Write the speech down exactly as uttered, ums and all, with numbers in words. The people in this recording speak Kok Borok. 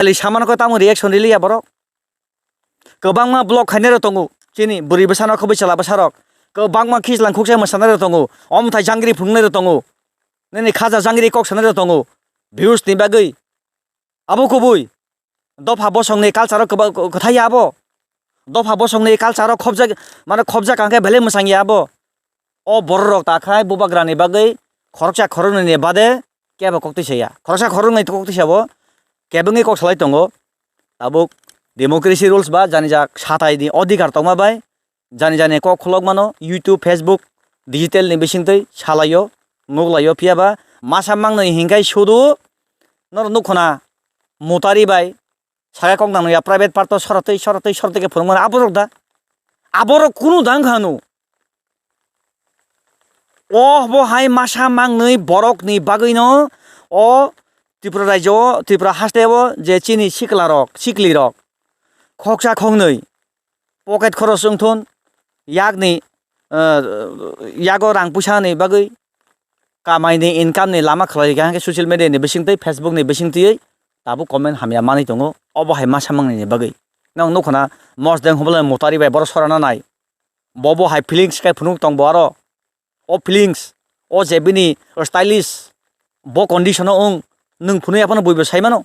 Beli samano khe tamo reaction riliya borok. Kwbangma vlog khainai rok tongo, chini bwrwi bwsano khe bwsala bwsarok. Kwbangma khichlang khuksa mwsanai rok tongo, omthai jangri phunuknai rok tongo, nini khaja jangri kok sanai rok tongo, views ni bagwi. Abo kubui dopha bosongni culture o kwba-, kwthai ya abo. Dopha bosongni culture o khobjak, mane khobjak hwnkhe belai mwchang ya abo. O borok rok ta khai bubagra ni bagwi khoroksa khoroknwi ni bade kebo kok twi saya. Khoroksa khoroknwi kok twi sabo kebengwi kok salai tongo. Tabuk democracy rules ba jani jak satai ni odhikar tongma bai jani jani kok khulok mano, YouTube, Facebook, digital ni bisingtwi salaio, nuklaio, phiya ba masa mangnwi hinkhai sudu norok nukhuna mutari bai saka kok nang ya private part o sorotwi, sorotwi, sorotwi khe phunuk mano aborok da. Aborok kunu da wngkha no. O bo hai masa mangnwi borok ni bagwi no o Tripura rajyo o, Tripura haste o je chini sikla rok, sikli rok khoksa khoknwi pocket khoros wngthun, yakni, eh, yago rang puisa ni bagwi, kamai ni income ni lama khlai kha hwnkhe social media ni bisingtwi, Facebook ni bisingtwi tabuk comment hamya manwi tongo, obo hai masa mangnwi ni bagwi. Nang nukhuna mosdeng hubala mutari bai borok sorana nai, bobo hai feelings khai phunuk tong bo aro, o feelings, o je bini stylish, bo condition o wng, nwng phunui aphano buibo sai mano.